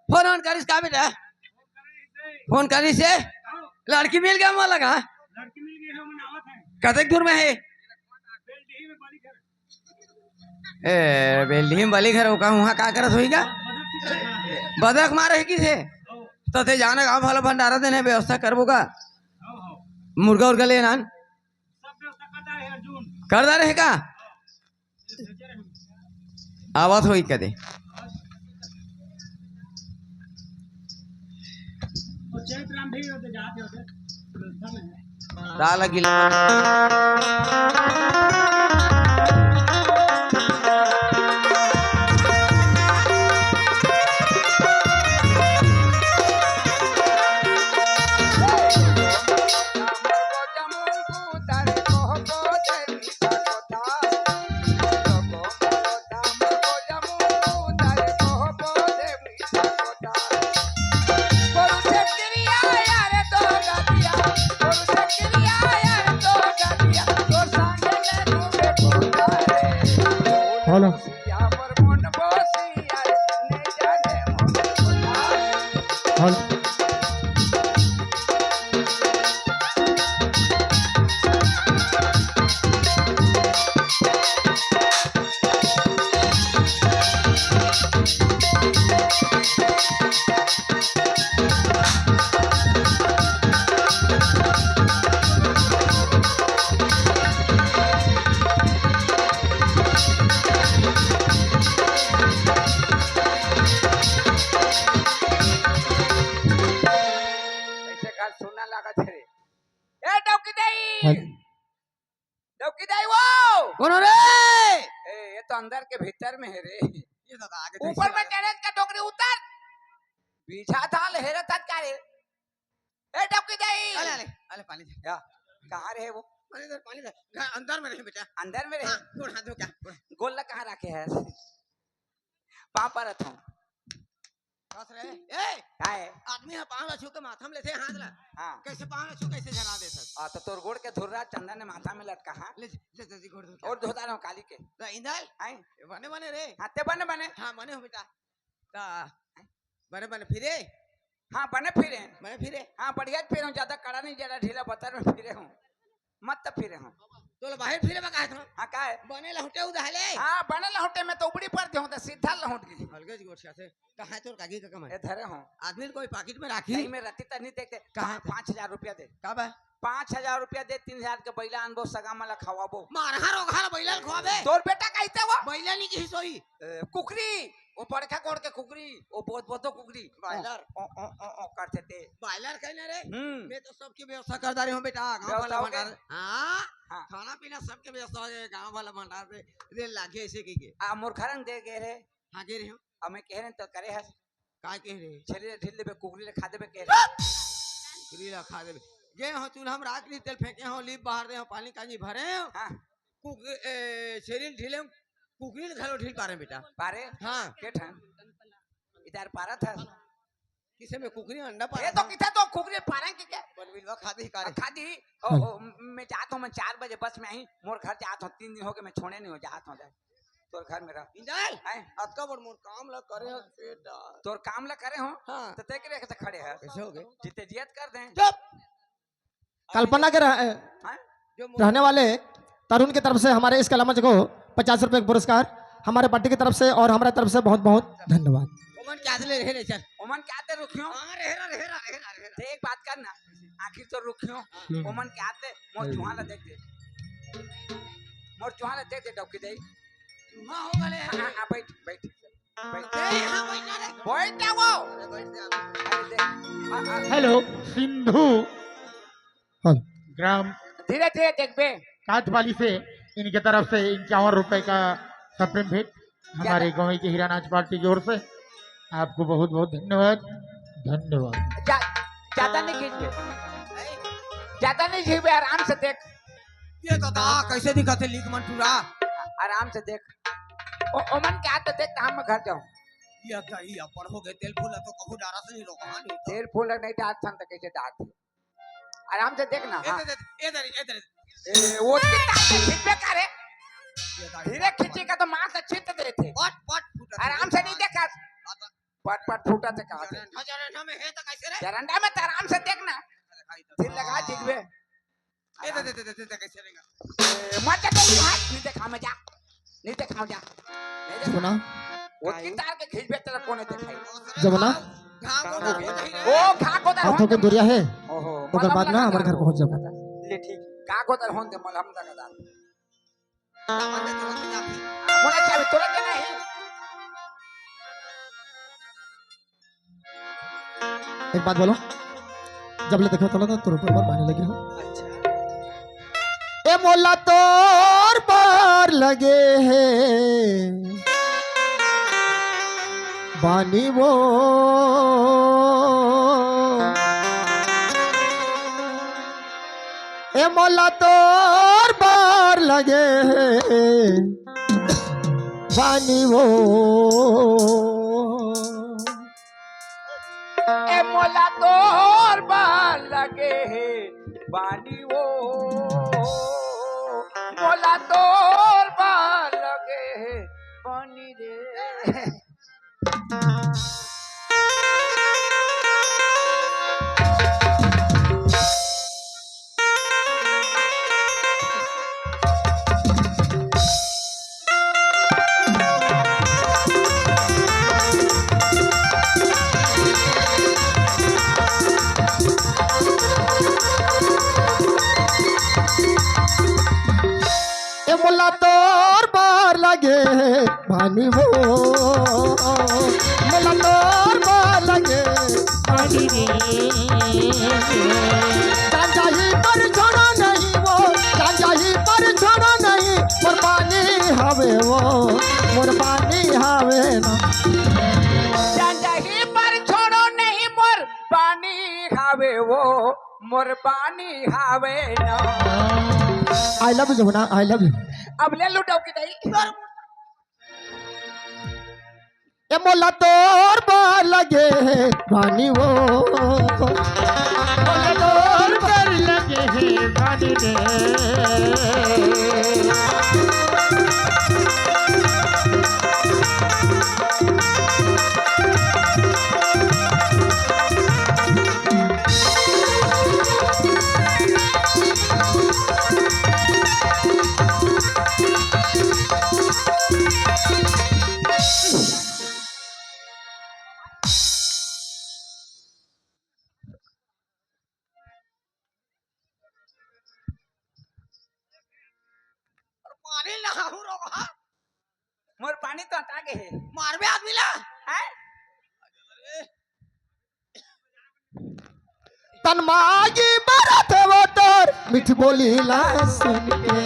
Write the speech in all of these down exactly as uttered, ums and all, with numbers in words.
Phone वोन करिस का बेटा? फोन करिस हे? लड़की मिल गया मोला का? लड़की मिल गई है, हमन आवत है। कतेक दूर में है? बेलडीह में बड़ी घर। ए, बेलडीह में बली घर हो का, उहाँ का करत होही का? बदक मारे हे किसे? तो ते जाना गाँव वाला भंडारा देने व्यवस्था करबो का? मुर्गा उर्गा लेना? कर डारे हे का? आवत होही कदे। दाल गिला। हेलो। हेलो। कैसे का सुनना लागत हे रे? ए, डौकी दाई! हेलो। डौकी दाई वो! कौन हो रे? ए, ये तो अंदर के भीतर में है रे। ये दादा आगे ऊपर में चढ़े का डोकरी उतर। पीछा था, लहरा था क्या रे? ए, डौकी दाई! अले, अले, अले, पानी दे। या, कहाँ रहे वो? पानी दे, पानी दे। घर अंदर में रहे बेटा। अंदर में रहे? हाँ, गोड़ हाथ धो क्या? गोड़। गोड़ ला कहाँ रखे है? पाँव परत हूँ। कस रे? ए! काय? आदमी ह पाँव ला छू के माथा में लेथे हाथ ला। हाँ। कैसे पाँव ला छू, कैसे झरा देथस? आ, तो तोर गोड़ के धुर्रा चंदन ने माथा में लटका, हाँ? ले, ले, ले, ले, गोड़ धो। और धोता रहूं काली के। तो इंदल? हैं? बने, बने रे। हाँ, ते बने, बने। हाँ, बने हो बेटा। ता, बने, बने फिरे? हाँ, बने फिरे। बने फिरे? हाँ, बढ़िया फिरे हूँ, ज्यादा कड़ा नहीं, ज्यादा ढीला बतर में फिरे हूँ। मत तो फिरे हूँ। तोला बाहिर फिरे बर कहत हूँ। हाँ, का है? बने लहुटे उधाले। हाँ, बने लहुटे में तो उबड़ी पड़ जाऊँ, तो सीधा लहुट गई। अलगे जी गोठिया से। कहाँ है तोर काकी का कमाई? ए, धरे हूँ। आदमी कोई पाकिट में राखी? नहीं, मैं रत्ती तक नहीं देखते। कहाँ पा-, पाँच हजार रुपया दे। का बा? पाँच हजार रुपया दे, तीन हजार के बैला आनबो, सगा मन ला खवाबो। मारहा रोगहा ला बैला ला खवाबे? तोर बेटा कहते वो? बैला नहीं कही सोई। ए, कुकरी, वो बड़का गोड़ के कुकरी, वो बहुत, बहुत कुकरी। बॉयलर। ओ, ओ, ओ, ओ, करथे ते। बॉयलर कहीं ना रे। हम्म। मैं तो सबके व्यवस्था कर डारे हूँ बेटा, गाँव व्यवस्था वाला हो गए? भंडार। हाँ, हाँ। खाना पीना सबके व्यवस्था हो गए, गाँव वाला भंडार से। रे लागे ऐसे की के। आ, मोर घर में दे गए रे। हाँ, गे रहे हो। अब मैं कह रहे तो करे है। का कह रहे? छेरी ला ढील देबे, कुकरी ला खा देबे कह रहे। कुकरी ला खा देबे। गे हो चूल्हा में राख ली, तेल फेंके हो, लीप बार दे हो, पानी कांजी भरे हो। हाँ। कुक-, ए, छेरी ला ढीले हो, कुकरी ला घलो ढील पारे बेटा। पारे? हाँ। के ठन? इधर पारा था। किसे में कुकरी अंडा पारा ये तो था? किथे तो कुकरी पारे के क्या? बलबिलवा खा दी का रे? खा दी। ओ, ओ, मैं जात हूँ, मैं चार बजे बस में आई, मोर घर जात हूँ, तीन दिन हो गए मैं छोड़े नहीं हो, जात हूँ। तोर घर में रह। इंदल, हैं? अतका बड़ मोर काम ला करे हस बेटा। तोर काम ला करे हो? हाँ। तो ते के लेके खड़े है। कैसे हो गए? जीते जियत कर दे। चुप। कल्पना के रह-, हैं? जो मोर रहने वाले तरुण की तरफ से हमारे इस कला मंच को पचास रुपए का पुरस्कार, हमारे पार्टी की तरफ से और हमारे तरफ से बहुत बहुत धन्यवाद। ओमन क्या ले रहे रे सर? ओमन क्या ते रुखियो? हाँ, रहे रहा, रहे रहा, रहे रहा, रहे रहा। ते एक बात करना, आखिर तो रुखियो। हम्म। ओमन क्या ते मोर चुहा ला देख दे। मोर चुहा ला देख दे, डौकी दे। चूहा हो गले। हाँ, हाँ, हाँ, बैठ, बैठ, बैठ। ए, यहाँ बैठ ना रे। बैठ ना वो। अरे, बैठ जा। अरे, दे। हाँ, हाँ। हेलो, सिंधु। हेलो। ग्राम धीरे, धीरे देखबे। काठबाली से इनके तरफ से इक्यावन रुपए का सप्रेम भेंट। हमारे ज्यादा गौई के हीरा नाच पार्टी की ओर से आपको बहुत बहुत धन्यवाद। धन्यवाद। जा-, ज्यादा नहीं खींचबे, ज्यादा नहीं खींचबे, आराम से देख। ये तो दा, कैसे दिखत हे लीक मन टूरा? आराम से देख। ओ, ओमन क्या तो देख, हम घर जाऊं। ये दही अपन हो गए, तेल फूल तो कहूं डारा से नहीं रोका, नहीं तो। तेल फूल नहीं डारथन तो कैसे डारथे? आराम से देख ना, ए, हाँ। दे, दे, ए, दे, ए, दे। ए, वो कितना खींचबे का रे? ये दही धीरे खींचेगा तो मार से छित देथे। पट, पट फूटत हे। आराम से नहीं देखा। हाँ, तो पट पट फूटा थे कहा थे। जरंडा, जरंडा में हे त कैसे रे? जरंडा में त आराम से देख ना। दिल लगा दिखबे। ए, दे, दे, दे, दे, दे, दे, कैसे रहेगा? ए, मत जा, तुम हाथ नहीं देखा मैं जा। नहीं देखा मैं जा। नहीं देखा। जमुना। वो की तार के खींच बेच तेरा कौन है देखाई? जमुना। घाव को तो हो जाए रे। ओ, घाव को तो हाथों के दुरिया है। ओहो, ओकर बाद ना हमारे घर पहुंच जाओ। ले ठीक। घाव को तो होन दे मलहम तक दान। बोला चाबी तोरा के नहीं। एक बात बोलो, जब ले देखो तोला तो तोर ऊपर बर पानी लगे हो। ए मोला तोर बर लगे हे पानी वो। ए मोला तोर बर लगे हे पानी वो। ए मोला तोर बर लगे हे पानी वो। मोला तोर बर लगे हे पानी रे। ए मोला तोर बर लगे पानी वो, मोला तोर बर लगे पानी रे। जान जाही पर छोड़ो नहीं वो, जान जाही पर छोड़ो नहीं, मोर पानी हवे वो, मोर पानी हवे ना। जान जाही पर छोड़ो नहीं, मोर पानी हवे वो, मोर पानी हवे ना। I love you Jamuna, I love you। अब ले लुटाओ की दई। ए मोला तोर बर लगे पानी वो, मोला तोर बर लगे हे पानी रे। पानी नहाहू रोगहा। मोर पानी तो अटा गे हे। मारबे आदमी ला। हैं? तन मागी बरत वो तोर मीठ बोली ला सुन के।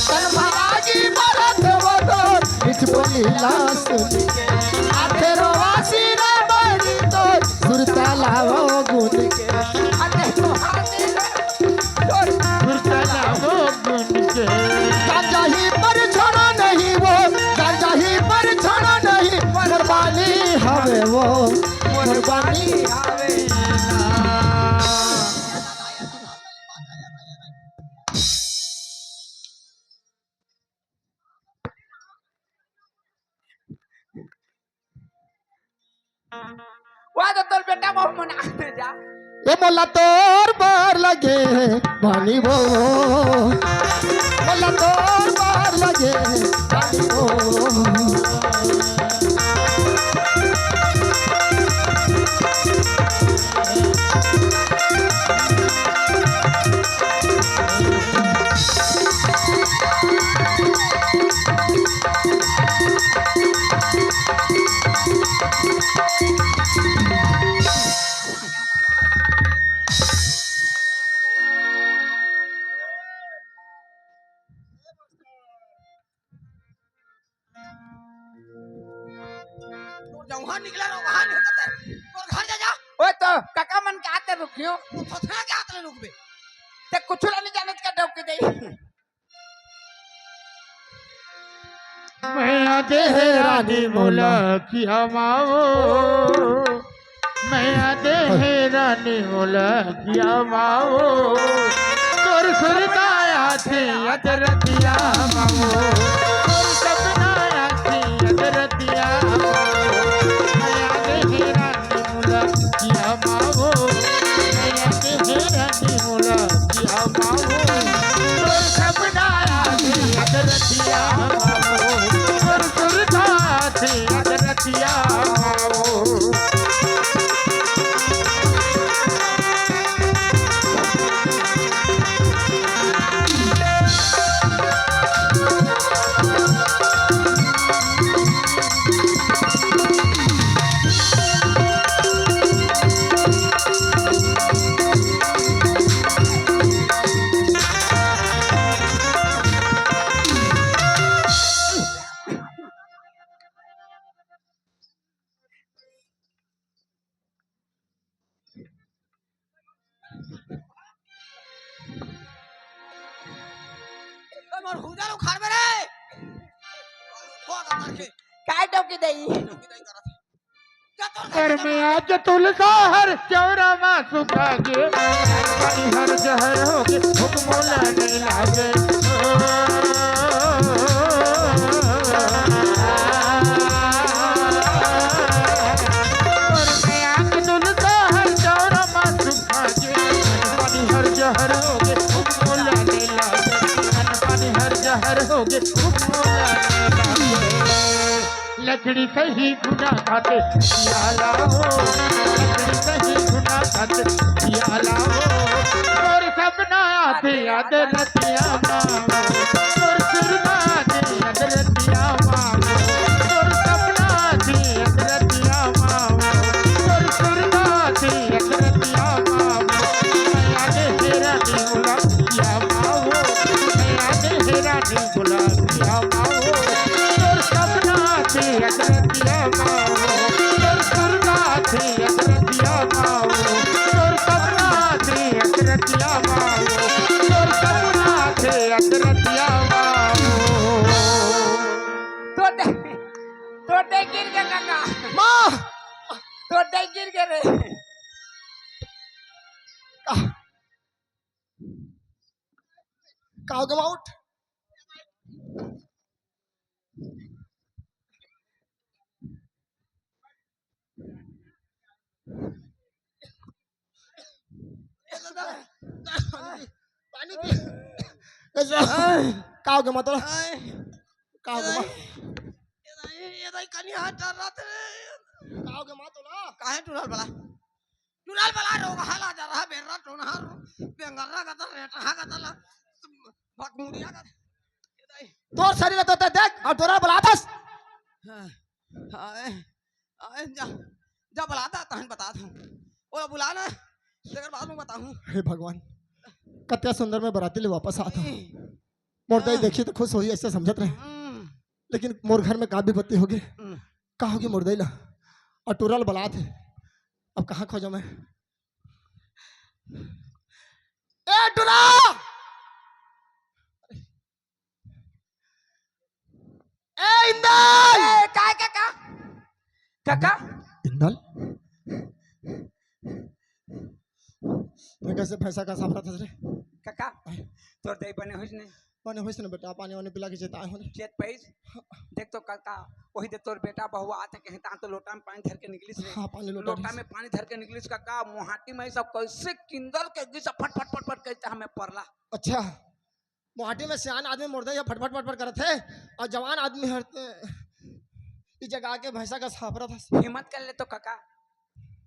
तन मागी बरत वो तोर मीठ बोली ला सुन के। आथे रोवा सिरा बड़ी तोर सुरता लावो गुन के। आथे रोवा सिरा तोर सुरता लावो गुन के। गांजा ही पर छोड़ो नहीं वो, गांजा ही पर छोड़ो नहीं, मोर पानी हवे वो, मोर पानी हवे ना। वा तो तोर बेटा बहू मन आते जा। ए मोला तोर बर लगे पानी वो, मोला तोर बर लगे पानी वो। तोर जौहां निकला रहो, वहां नहीं होता ते। तोर घर जा, जा। ओए तो काका मन के आते रुकियो। वो थोथना के आते रुकबे। ते कुछ ला नहीं जाने का डौकी दे। मैं आते हैं रानी मोला कि हम आओ। मैं आते हैं रानी मोला कि हम आओ। तोर सुरता आथे अदरतिया मावो, मोर सपना आथे अदरतिया मावो, आगे हे रानी मोला किया मावो, आगे हे रानी मोला किया मावो, मोर सपना आथे अदरतिया मावो, मोर सुरता आथे अदरतिया मावो। ए, मोर हुदा लो खाड़ में रे। हो, हो, हो, हो। काय टोकी दई? टोकी दई करत। जा तोर घर में आज तुलसा हर चौरा मा सुखा गे, पानी हर जहर हो गे, हुक्म मोला नहीं लागे। और मैं आंख धुन तो हर चौरा मा सुखा गे, पानी हर जहर हो गे, मोला नहीं लागे, पानी हर जहर हो गे, मोला नहीं लागे। लकड़ी सही गुना खाते पियाला हो, लकड़ी सही गुना खाते पियाला हो, और सपना आते याद रतिया मावो, तोर सुरता आथे अदरतिया मावो, तोर सपना आथे अदरतिया मावो, तोर सुरता आथे अदरतिया मावो। आगे हे रानी मोला किया मावो, आगे हे रानी मोला किया मावो, तोर सपना आथे अदरतिया मावो, तोर सुरता आथे अदरतिया मावो, तोर सपना आथे अदरतिया मावो, तोर सपना आथे अदरतिया मावो। तोर दे, तोर दे गिर गे काका। माँ! तोर दे गिर गे रे। का, का हो गे माँ, उठ। ए दादा, पानी पी। ए जा। का हो गे माँ तोला? आय। का हो गे माँ? ए दाई, ए दाई, कनी हाथ डर रहा थे। का हो गे माँ तोला? काहे टुरल बला? टुरल बला रोग हाला जा रहा, बेर्रा टोनहा, बेंगर्रा गता, रेटहा गता ला, भकमुड़िया गता। ए दाई। तोर शरीर तो ते देख, अउ टुरल बलाथस। हाँ, हाँ, ए। अरे जा, जा बुला दा, तहन बता दूँ। ओला बुला ना, तेकर बाद में बताहूँ। हे भगवान, कत्या सुंदर मैं बराती ले वापस आत हँव। ए। मोर दाई हाँ। देखही त खुश होही, अइसे समझत रहें। हम्म। लेकिन मोर घर में का विपत्ति होगे? हम्म। का होगे मोर दाई ला? अउ टुरा ल बलात हे। अब कहाँ खोजँव मैं? ए टुरा! ए, इंदल! ए, काय, काका? काका? इंदल? मैं कइसे भैंसा का साफ रहा था रे? काका, आय। तोर दाई बने होइस नहीं? बने होइस नहीं बेटा, पानी वानी पिला के चेताए हों। चेत पाइस? देख तो काका, वही दे तोर बेटा बहू आथे कहीं, तहाँ तो लोटा में पानी धर के निकलिस नहीं। हाँ, पानी लोटा लोटा में। में पानी धर के निकलिस काका, मुहाटी में सब कइसे किंदल के गिस, फट, फट, फट, फट, कइसे हमें परला। अच्छा। मुहाटी में सियान आदमी मोर दाई ह फटफट फटफट करत हे, अउ जवान आदमी हर त-, ई जगह आके भैंसा का साफ रहा था। हिम्मत कर ले तो काका,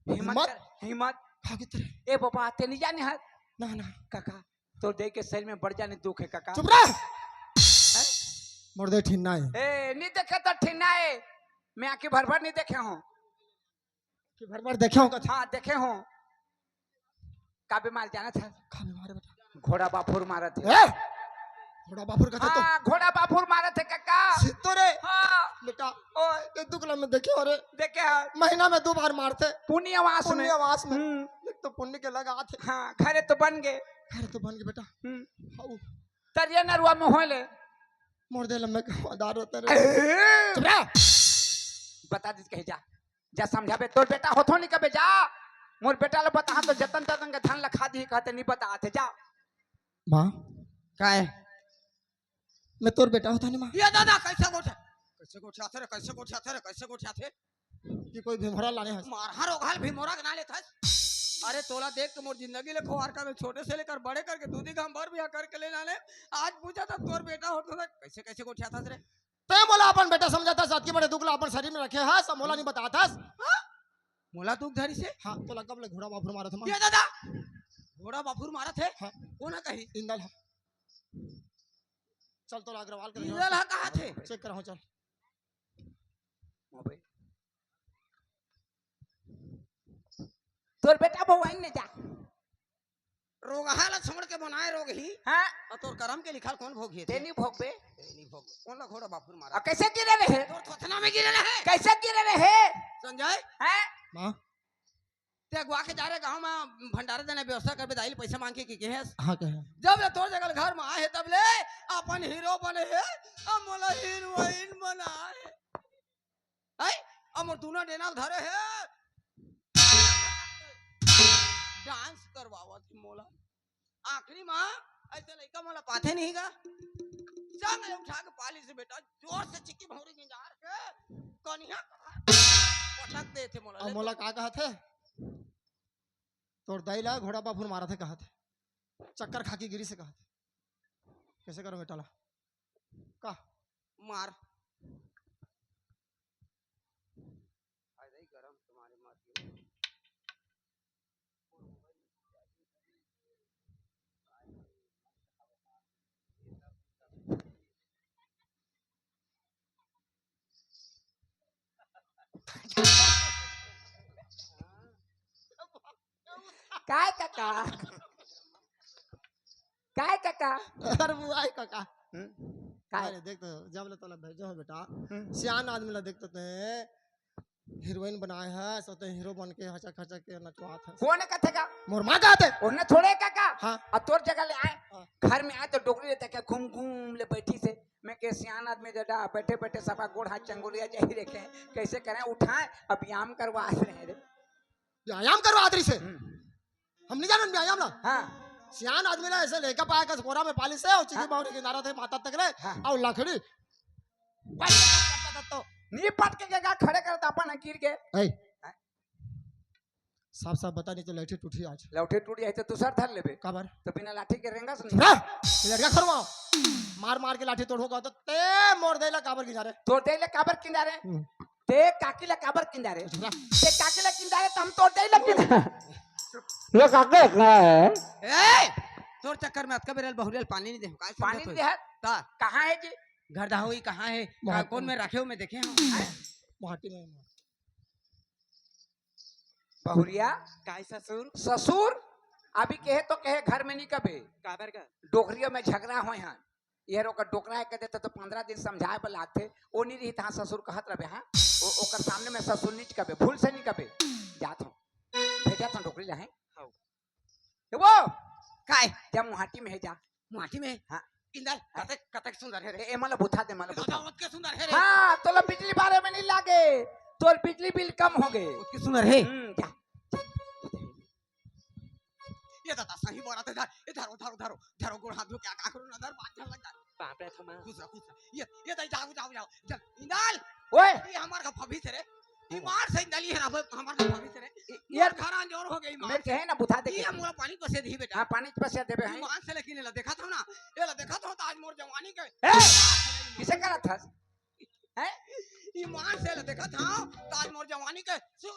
हिम्मत हिम्मत? कर, हिम्मत। का कित रे? ए बाबा, ते नहीं जाने हर? ना, ना। काका, तोर दाई के शरीर में बड़ जाने दुख हे काका। चुप रह। हैं? मोर दाई ठिन्ना हे। ए, नहीं देखे तो ठिन्ना हे। मैं आँखी भर भर नहीं देखे हँव। कि भर भर देखे हँव कथे? हाँ, देखे हँव। का बीमार जानत हस? का बीमार हे बेटा? घोड़ा बाफुर मारत हे। ए? घोड़ा बाफुर कथे तो? हाँ, घोड़ा बाफुर मारत हे काका। सित्तो रे। हाँ। बेटा, ओए। ये दुख ला मैं देखे हँव रे। देखे हस? महीना में दो बार मारथे। पुनियावास में। पुनियावास में। हम्म। एक तो पुण्य के लगा आथे। हाँ, घरे तो बन गे। घरे तो बन गे बेटा। हम्म। हाउ। तरिया नरुआ में होले। मोर दाई ल मैं गंवादार होता रे। ए! चुप रह। बता दीस कहे जा। जा समझाबे, तोर बेटा होथो नहीं कबे, जा। मोर बेटा ल बताहूँ तो जतन ततन के धन ल खा दिही कहते नहीं बताथे, जा। माँ, काय? मैं तोर बेटा होता नहीं माँ। ये दादा, कैसे गोठिया, कैसे गोठियाथे रे, कैसे गोठियाथे रे, कैसे गोठियाथे? कि कोई भिमोरा लाने हस? मारहा रोगहा ल भिमोरा के ना लेथस। अरे तोला देख के मोर जिंदगी ले खोवार का, मैं छोटे से लेकर बड़े करके दूधी घाम भर बिहा करके ले लाने। आज पूछा था तोर बेटा होता था, कैसे, कैसे गोठियाथस रे? ते मोला अपन बेटा समझाथस, अतकी बड़े दुख ला अपन शरीर में रखे हस, मोला नहीं बताथस। हाँ? मोला दुख धरिस हे? हाँ, तोला कब ले घोड़ा बाफुर मारत हे माँ? ये दादा, घोड़ा बाफुर मारत हे? हाँ। कोन कही? इंदल हा। चल, तोला अग्रवाल के इंदल हा कहाथे? चेक कराहूँ, चल। तोर बेटा भगवान ने जा। रोगहा ला छोड़ के बनाए रोगही। हाँ। अउ तोर करम के लिखल कोन भोगही? ते नहीं भोगबे। ते नहीं भोगबे। कोन ला घोड़ा बाफुर मारा? अउ कैसे गिरे रहे? तोर थोथना में गिरे रहे। कैसे गिरे रहे? संजय। हैं? माँ। ते अगुवा के जा रहे गाँव में भंडारा देना व्यवस्था करबे, दाई ले पैसा मांग के, के, के हस? हाँ, कहे। जब ले तोर जगह घर में आए हे, तब ले अपन हीरो बने हे, अब मोला हीरोइन बनाए। हैं? अब मोर दूना डेना ल धरे हे। डांस करवावत हे मोला। आखिरी माँ, ऐसे लइका मोला पाथे नहीं गा। चल, मैं उठा के पाली से बेटा, जोर से चिक्की भौंरी गिंजार के, कनिहा कहा, पटक देथे मोला, अब ले मोला तो। का कहत हे? तोर दाई ला घोड़ा बाफुर मारत हे कहत हे। चक्कर खा के गिरिस हे कहत हे। कैसे करो बेटा ला? का? मार। काय काका? काय काका? अरे वो आए काका। हम्म? काय? अरे देख तो, जब ले तोला भेजो हे बेटा, हम्म। सियान आदमी ला देख तो ते हीरोइन बनाए हस, अउ ते हीरो बन के हचक हचक के नचवात हस। कोन कथे का? मोर माँ कहत हे। ओने थोड़े काका। हाँ। अउ तोर जगह ले आए, हाँ। घर में आए तो डोकरी ले देखे घूम घूम ले बैठी से। मैं के सियान आदमी दादा, बैठे बैठे सबका गोड़ हाथ चंगुलिया जाही रखे, कैसे करें, उठाए, अब व्यायाम करवा रहे रे। व्यायाम करवा रही से? हम्म। हम नहीं जानन व्यायाम ला। हाँ। सियान आदमी ला ऐसे लेके पाए कस कोरा में पाली से, अउ चिकी बावरी किनारा थे माथा तक ले, हाँ। अउ लकड़ी। पटके करता तो। नहीं पटके के गा खड़े करता अपन गिर के। ऐ। हाँ। साफ साफ बता, नहीं तो लाठी टूटी आज। लाठी टूट जाए तो दूसर धर लेबे। काबर? तो बिना लाठी के रेंगस नहीं। हाँ, ये लड़का खरवा। मार मार के लाठी तोड़ होगा तो ते मोर देला काबर किनारे। तोर देला काबर किनारे। हम्म। ते काकी ला काबर किंदारे? झुरा। ते काकी ला किंदारे, त हम तोर दई ला किंदारे। ये काका इतना है। ए, तोर चक्कर में अतका बेरल बहुरियल पानी नहीं दे, काय पानी समझत नहीं होई? दे है? ता। कहाँ है जी? घर दाहोई कहाँ है? वहाँ का, कौन पे। में रखे हो, मैं देखे हूँ। माटी में। बहुरिया। काय ससुर? ससुर, अभी कहे तो कहे घर में नहीं कबे। काबर का? डोकरियों में झगड़ा होय हन। ये ओकर डोकरा के देते तो पंद्रह दिन समझाए बर लागथे। ओ नी रही तहाँ ससुर कहत रहे, हाँ? ओ, ओकर सामने में ससुर नीच कबे, भूल से नहीं कबे। जात हूँ। भेजत हूँ डोकरी ला, हैं? हौ। ए वो! काय? जा मुहाटी में है, जा। मुहाटी में? हाँ। इंदल, हाँ। कतक, कतक सुंदर है रे। ए, ए, मला बुथा दे, मला बुथा। दादा, ओतके सुंदर है रे। हाँ, तोला बिजली बारे में नहीं लागे। तोर बिजली बिल कम हो गए। ओतके सुंदर है। हम्म, जा। ये दादा सही बोला था, इधर, इधर, उधर, उधर, उधर, गोड़ हाथ धो के आ, का करूँ ना, इधर बात झड़ लग जा। बाप रे, थमा। खुश रहो, खुश रहो। ये, ये दाई, जाओ, जाओ, जाओ। चल, इंदल। ओए। ये हमार का भविष्य रे। ईमान से इंदल, ये हमार, हमार का भविष्य रे। ये मोर घर अंजोर हो गई, ईमान मैं से। कहे ना, बुझा दे ये के। मोला पानी पसे दी बेटा। हाँ, पानी पसे देबे हैं। ईमान से लेकिन ये ला देखा था ना, ये ला देखा था, तो आज मोर जवानी के। ए, किसे करा था? हैं? ईमान से ले देखत हँव, त आज मोर जवानी के शुरू।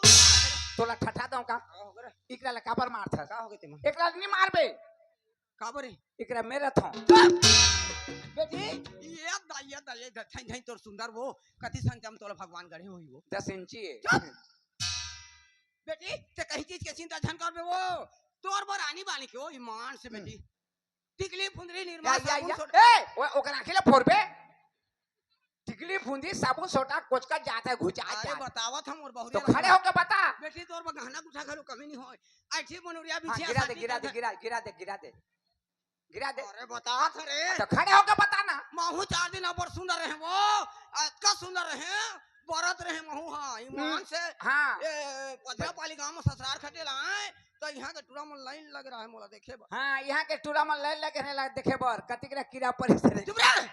तोला ठठा दंव का? का हो गे रे? इकरा ले काबर मारथस? का हो गे तेमा? एकरा ले नी मारबे। काबर रे? इकरा मेर रथंव। चुप! बेटी, ये दाई, ये दाई, ये दाई, थैं, थैं तोर सुंदर वो, कति संचम तोला भगवान गढ़े होही वो। दस इंची है। चुप! बेटी, ते कहीं चीज के चिंता झन करबे वो। तोर बर आनी बानी के वो ईमान से हम्म। बेटी। टिकली फुंदरी निरमा या, या, साबुन या। सोडा। ए, ओ-, ओकर आँखी ला फोरबे। टिकली फुंदी साबुन सोटा कोचका जात है, घुचा अरे जात। बतावत हँव मोर बहुरिया तो खड़े होके बता। बेटी तोर बर गहना गुठा घलो कमी नहीं होय। ऐठी मनुरिया हाँ, बिछिया गिरा दे, साटी गिरा दे, करत गिरा, गिरा दे, गिरा दे। गिरा दे। अरे बतावत हँव रे। तो खड़े होके बता ना। महूँ चार दिन अब्बड़ सुंदर रहेंव वो। अतका सुंदर रहेंव, बरत रहेंव महूँ, हाँ, ईमान हम्म, से। हाँ। ए, पथरा पाली गाँव में ससुरार खटे ला आए। तो यहाँ के टूरा मन लाइन लग रहा है मोला देखे बर। हाँ, यहाँ के टूरा मन लाइन लगे रहे ला देखे बर, कतिक ना कीड़ा परी से रे। चुप रह।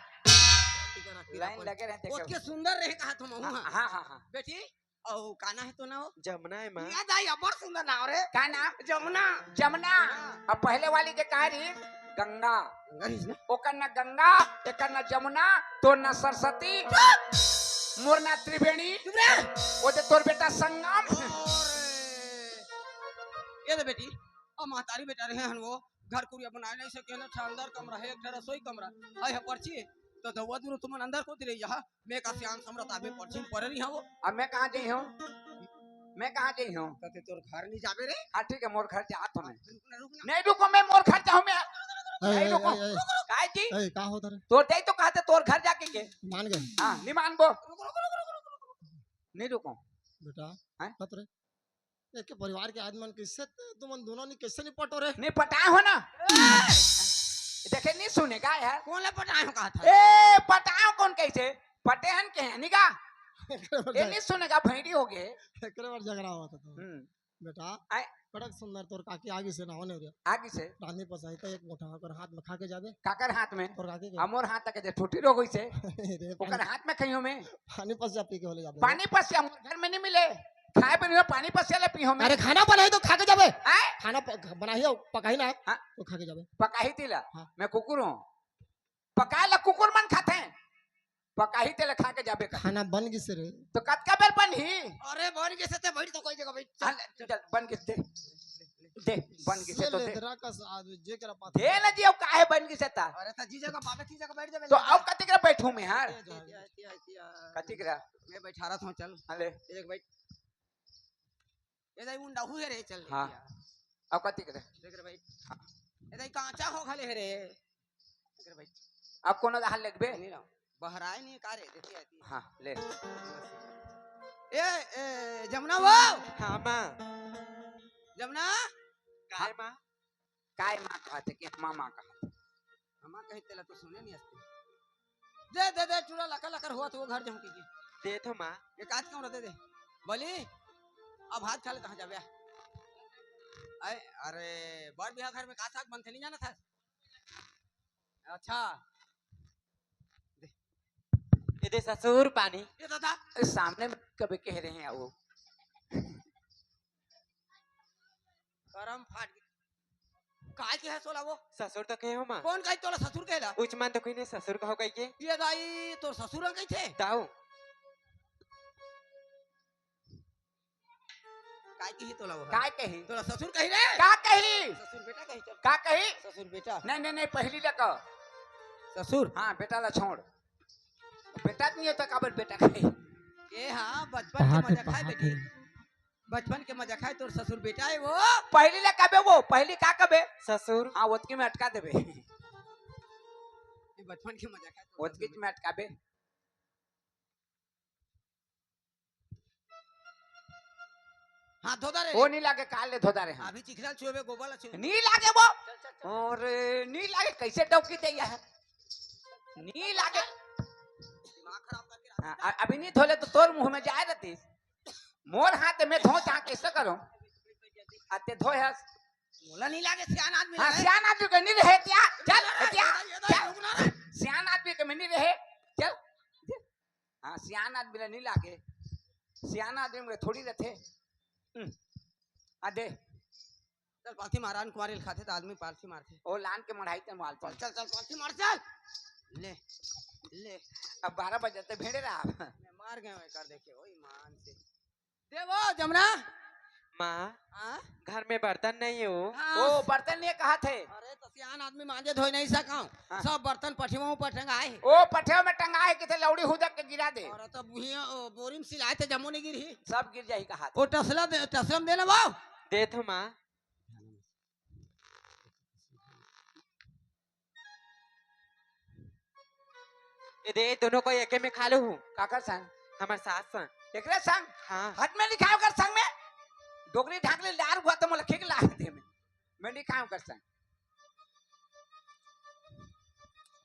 लाइन लगे रहे देखे बर। ओतके सुंदर रहे कहा तुम हाँ, हाँ, हाँ, हाँ। बेटी, अउ का नाम है तो ना हो? जमुना है माँ। या दाई, अब्बड़ सुंदर नाम रे। का नाम? जमुना। जमुना। हाँ। अब पहले वाली के कहा रही गंगा। गंगा रही ना? ओकर ना गंगा, एकर ना जमुना, तोर ना सरस्वती, चुप! मोर ना त्रिवेणी, चुप रे! वो दे तोर बेटा संगम। अरे, ये दे बेटी, अब महतारी बेटा रहे हन वो, घर कुरिया बनाए नहीं सके ना, ठा अंदर कमरा है, एक ठा रसोई कमरा, आई है पर्ची, तो दवा दूर तुमन अंदर को रही यहाँ, मैं का सियान समरत आबे पर्ची पर रही हूँ। अब मैं कहाँ जाई हूँ? मैं कहाँ जाई हूँ? तो ते तोर घर नहीं जाबे रे। हाँ ठीक है, मोर घर जात हूँ मैं। रुक ना, रुक ना। नहीं रुको, मैं मोर घर जाऊँ मैं। ए, नहीं ए, रुको। ए, ए। काय जी? ए, का होता रे? तोर दे तो कहते तोर घर जाके के। मान गए। हाँ, नहीं मानबो। रुको, रुको, रुको, रुको, रुको, रुको। नहीं रुको। बेटा, हैं? कत रे? एक के परिवार के आदमी मन कैसे ते-, तुमन दोनों नहीं कैसे नहीं पटो रे? नहीं पटाए हो ना। ए! देखे नहीं सुने का यार? कौन ला पटाए हो कहा था? ए, पटाए हो कौन कैसे? पटे हन के हनी का? एकरे बर ए झग-, नहीं सुने का, भैंडी हो गए। एकरे बर झगड़ा हुआ था तो। हम्म। बेटा, आय। कड़क सुंदर तोर काकी आगी से ना होने रे। आगी से? रांधी पसाई तो एक मोटा ओकर हाथ में खा के जाबे। काकर हाथ में? तोर काकी के। हमर हाथ तक जे ठोटी रो गई से। रे, ओकर पानी, हाथ में खइयो में। पानी पसिया पी के होले जाबे। पानी पसिया हमर घर में नहीं मिले। खाए पर नहीं, पानी पसिया ले पीहो में। अरे खाना बनाई तो खा के जाबे। आय? खाना प-, बनाई हो, पकाई ना। हाँ। तो खा के जाबे। पकाही तिला। हाँ। मैं कुकुर हूँ। पकाए ला कुकुर मन खाथे, पकाही तेला खा के जाबे कर। खाना बन गिसे रे। तो कतका बेर बनही? अरे बन गिसे ते बैठ तो कोई जगह बैठ। चल, चल, चल, बन गिसे दे। दे, बन गिसे तो दे। लेदरा का साथ जे करा पाता। दे ना जी, अब काहे बन गिसे ता? अरे ता जी जगह पावे, ती जगह बैठ जाबे तो ले। अब कतिक रा बैठू मैं यार? ए, जा, ए, ए, ए, ए, कतिक रा? मैं बैठा रहा था, चल। हाँ, ले। एक बैठ। ए दाई मुंडा हुए रे, चल हाँ। यार। अब कतिक रे? देख रे भाई। हाँ। ए दाई कांचा हो घले हे रे। देख रे भाई। अब कोनो दहाल लगबे? नहीं ना। बहराए नहीं का रे, देखिए आती। हाँ, ले। ए, ए, जमुना वो। हाँ, माँ। जमुना। काय माँ? काय माँ कहत हे कि मामा कहत हे? मामा कही तेला तो सुने नहीं आते। दे, दे, दे, टूरा लकर लकर होवत हे वो घर जाऊं की। दे तो माँ। एक आध कमरा दे दे। बोली, अब हाथ खा ले, कहाँ जाबे? अरे, अरे, बर बिहा घर में का साग बनथे, नहीं जाना था? अच्छा। ये दे ससुर पानी। ये दादा। ए, सामने में कभी कह रहे हैं वो। करम फाट गया। काय के है सोला वो? ससुर तो कहे हो माँ। कौन कही तोला ससुर कहेला? उच मन तो कही नहीं ससुर कहो कही के। ये दाई तोर ससुर कही थे? ताऊ। काय कही तोला वो? काय कही? तोला ससुर कही रे? का कही? ससुर बेटा कही चल। का कही? ससुर बेटा। नहीं, नहीं, नहीं, पहली ला कह। ससुर? हाँ, बेटा ला छोड़। बेटा नहीं होता, काबर बेटा कही? ए हाँ, बचपन के कहाँ थे, मजा खाए कहाँ बेटी। थे? बचपन के मजा खाए, तोर ससुर बेटा है वो। पहली ला कबे वो, पहली का कबे? ससुर। हाँ, ओतकी में अटका देबे। ये बचपन के मजा खाए, तोर ओतकी ससुर में अटकाबे। हाथ धोदा रे। वो नहीं लागे, काल ले धोदा रे, हाँ। अभी चिखला छुएबे, गोबर ला छुएबे। नहीं लागे वो। चल, चल, चल। और नहीं लागे, कैसे डौकी दे है? नहीं लागे। दिमाग खराब करके रख हाँ, अ-, अभी नहीं धोले तो तोर मुंह में जाए रहती। मोर हाथ में धो, चाहे कैसे करो? आते धोए हस। मोला नहीं लागे, सियान आदमी हाँ, लागे। सियान आदमी के नहीं रहे, त्या, चल, ये रहा, त्या, ये रहा, ये रहा, चल। रुक ना रे। सियान आदमी के में नहीं रहे, चल। हाँ, सियान आदमी ला नहीं लागे, सियान आदमी में थोड़ी रहते। हम्म, आ दे। चल, पालथी मार, अन्न कुंवारी ल खाथे त आदमी पालथी मारथे। ओ लान के मढ़ाई ते माल चल, चल, चल, पालथी मार, चल। ले, ले। अब बारह बजे ते भेड़े रहा। मैं मार गए हूँ, कर देखे, ओ ईमान से। दे वो, जमुना। माँ, हाँ? घर में बर्तन नहीं हो। हाँ। ओ, बर्तन नहीं कहा थे। अरे, तो सियान आदमी मांजे धोए नहीं सकाऊं। हाँ। सब बर्तन पठिया में ऊपर टंगा है। ओ, पठिया में टंगा है, किथे लौड़ी हुदक के गिरा दे। अरे, तो बुढ़िया, ओ, बोरी में सिलाए थे, जमो नहीं गिरी। सब गिर जाही कहा थे। ओ, टसला दे, टसला में देना वो। दे थो माँ। ए दे, दोनों को एके में खा लो हूँ। काकर संग? हमार सास संग। एकरे संग? हाँ। हट में नहीं खाओ कर संग में। डोकरी ढाक ले लार हुआ तो मोला खिक लाग दे में। मैं नहीं खाओ कर संग।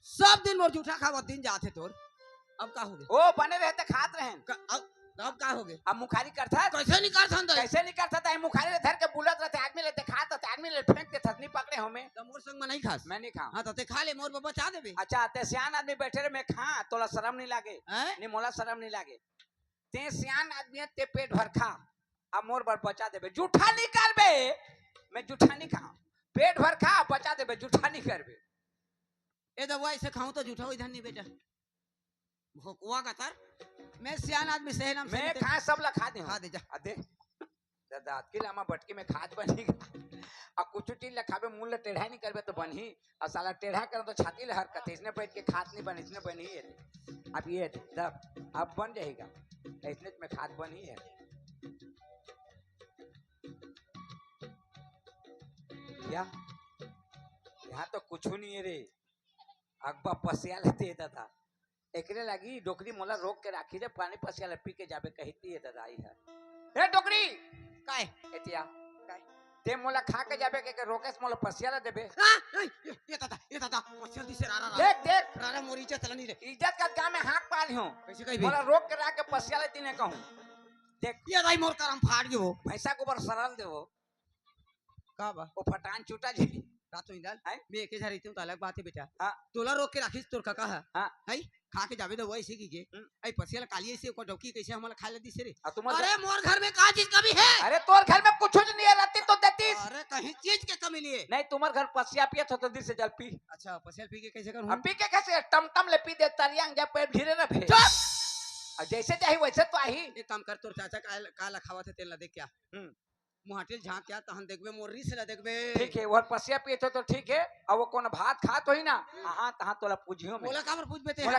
सब दिन मोर जूठा खावत दिन जाथे तोर। अब का होगे? ओ बने रहे त खात रहेन। का, अब, अब का होगे? अब मुखारी करथस? कैसे नहीं करथन दाई? कैसे नहीं करथस? ताही मुखारी ल धर के बुलत रहते, आदमी ल देखात रहते, आदमी ल फेंक देथस, नहीं पकड़े हों मैं। त मोर संग में नहीं खास? मैं नहीं खाऊं। हाँ, त ते खा ले, मोर बर बचा देबे। अच्छा, ते सियान आदमी बैठे रहे, मैं खा, तोला शरम नहीं लागे? हैं? नहीं, मोला शरम नहीं लागे। ते सियान आदमी हे, ते पेट भर खा, अब मोर बर बचा देबे, जूठा नहीं करबे। मैं जूठा नहीं खाऊं, पेट भर खा, बचा देबे, जूठा नहीं करबे। ए दवई, अइसे खाऊं त जूठा होही धन नहीं बेटा। भोकवा का तर। मैं सियान आदमी, सही नाम से मैं नहीं ते- खा, सब ला खा दे हूं। खा दे जा। आ दे। दादा, अतकी लामा बटकी में खात बनही गा। आ कुछु चीज ला खाबे, मुंह ला टेढ़ा नहीं करबे त बनही। आ साला टेढ़ा करंव त छाती ला हरकत हे। इसने बैठ के खात नहीं बन, इसने बनही हे। अब ये दे, तब, अब बन जाही गा। इसने में खात बनही हे। या, यहाँ तो कुछु नहीं हे रे। अगबा पसिया लेते दादा। एकरे लागी डोकरी मोला रोक के राखिस हे, पानी पसिया ल पी के जाबे कहिथे दादा, आई हे। ए डोकरी! काय? एतिया। काय? ते मोला खा के जाबे कहिके रोकेस, मोला पसिया ल देबे। हाँ, ए, ए, ए दादा, ए दादा, पसिया दिसे रा, रा, रा। देख, देख। रा, रा, मोर इज्जत ल नहीं रे। इज्जत का गांव में हाथ पाल हूं। कैसे कहिबे? मोला रोक के राख के पसिया ल दिने कहूं। देख। ए दाई, मोर करम फाट गयो। भैंसा गोबर सरल देवो। का बा? ओ फटान छूटा जी। रात हो इंदल, हैं? मैं एके झा रहितेंव त अलग बात हे बेटा। हाँ। तोला रोक के राखिस तोर कका ह। हाँ। हैं? खा के जाबे दवई अइसे कहिके। हम्म। अई पसिया ल काली अइसे ओकर डौकी कइसे हमला खाय ल दिसे रे? आ, तुम्हार अरे घर मोर घर में का चीज कमी हे? अरे तोर घर में कुछु नहीं हे, रहतिस त देतिस। अरे कहीं चीज के कमी नहीं हे। नहीं, तुम्हार घर पसिया पियत हो त दिसे जल पी। अच्छा, पसिया ल पी के कइसे करहूं? अब पी के कइसे? टमटम ले पी दे, तरिया में जा, पेट ढीले रहे। चुप! अब जइसे जाही वइसे तो आही। एक काम कर, तोर चाचा का, का लखावत हे तेल ला देख क्या? हम्म। मुहाटी ल झांक के आ, तहन देखबे, मोर रीस ला देखबे। ठीक हे, ओहर पसिया पियत हो त ठीक हे, अउ ओ कोनो भात खात होही ना, हम्म। हाँ, तहां तोला पूछियो मैं। मोला काबर पूछबे ते? मोला